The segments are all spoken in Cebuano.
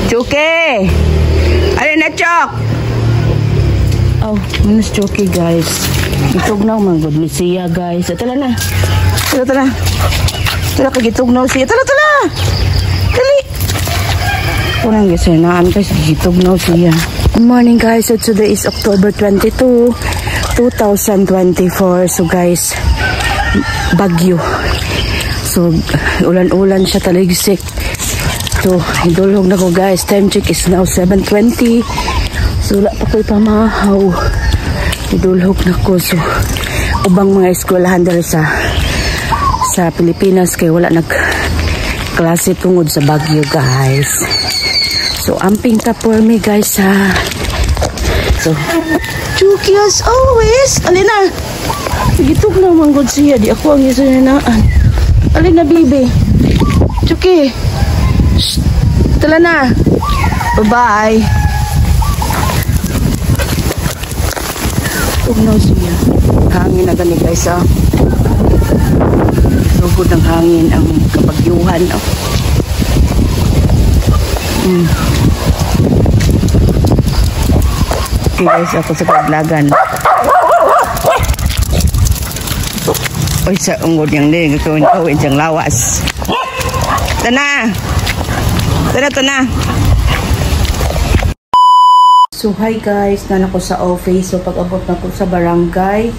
Chuki! Alin na, Chok? Oh, minus Chuki, guys. Gitugnaw man gud ni siya, guys. Tala na. Tala, tala. Tala ka gitugnaw siya. Tala, tala. Dali. Kunang gisinaan guys, gitugnaw siya. Good morning, guys. So today is October 22, 2024. So guys, bagyo. So ulan-ulan siya taligsik. So hidulog na ko, guys. Time check is now 7:20. So wala pa ko'y pamahaw. Hidulog na ko. So ubang mga eskwelahan diri sa Pilipinas kay wala nag klase tungod sa bagyo, guys. So amping ta for me, guys, ha. So Chucky as always. Alina. Gitug na man gud siya, di ako ang gisunaan. Alina, bibi. Chucky. Shh. Tala na. Bye-bye. Tugnaw siya. Hangin na gani, guys, ah. Sugod ng hangin ang kabagyuhan. Oh. Okay guys, ako sa paglagan. Oy, sa unggod niyang di, gagawin siyang lawas. Tana! Tana, tana! So hi guys, nana ko sa office. So pag abot na ko sa barangay,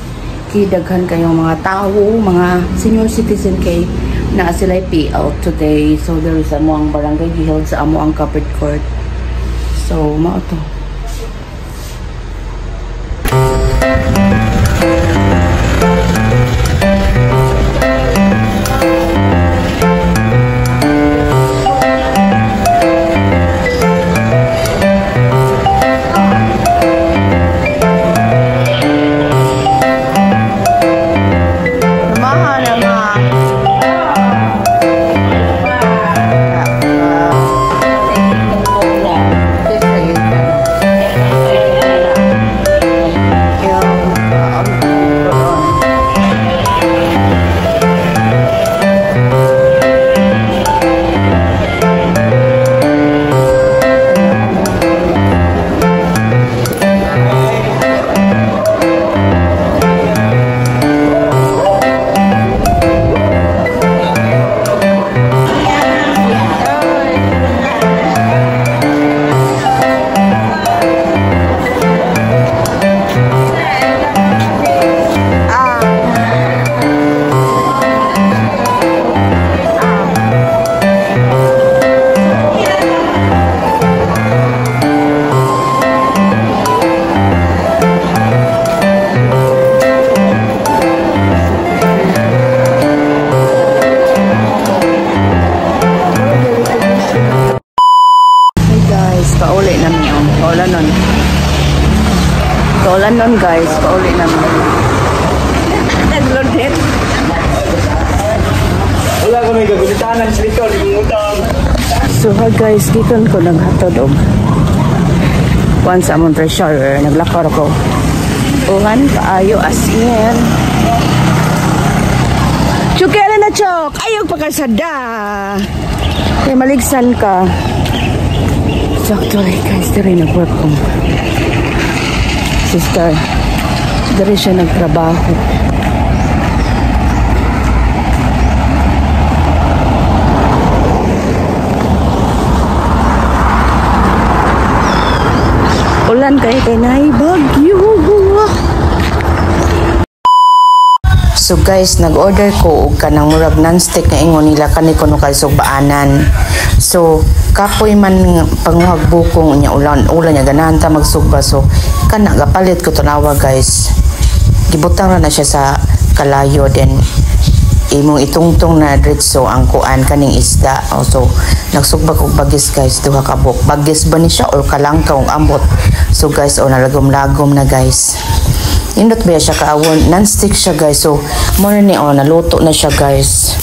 kidaghan kayong mga tao, mga senior citizen kay naa sila PL today. So there is amo ang barangay giheld sa amo ang covered court. So mao to. Pauli namin yung kaulan nun. Kaulan nun, guys, pauli namin. Naglodit. Wala ko may gagulitanan sa likod, utang. So hi guys, gikan ko naghatod og kuan sa among treasurer, naglakaw ako. Ulan kaayo as in. Chuki, ala na, Chok! Ayaw pagkasada! Kay maligsan ka. So actually guys, diri nag-work kong sister. Diri siya nagtrabaho. Ulan kay kay naay bagyo. So guys, nag-order ko og kanang murag non-stick nga ingon nila kani kuno kay sugbaanan. So kapoy man panguhag bukong unya ulan ulan nya ganahan ta magsugba, so kana gapalit ko tanawa, guys. Gibutang ra na siya sa kalayo, then imong itungtong na diretso ang kuan kaning isda. Oh, so nagsugba kog bagis, guys, duha ka buok. Bagis ba ni siya or kalangkaw ang ambot. So guys, oh, nalagom-lagom na, guys. Indot ba siya kaawon, non-stick siya, guys. So mo na ni, oh, naluto na siya, guys.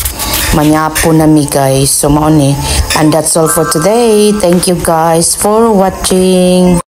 Manyapo na mi, guys. So mao ni, and that's all for today. Thank you guys for watching.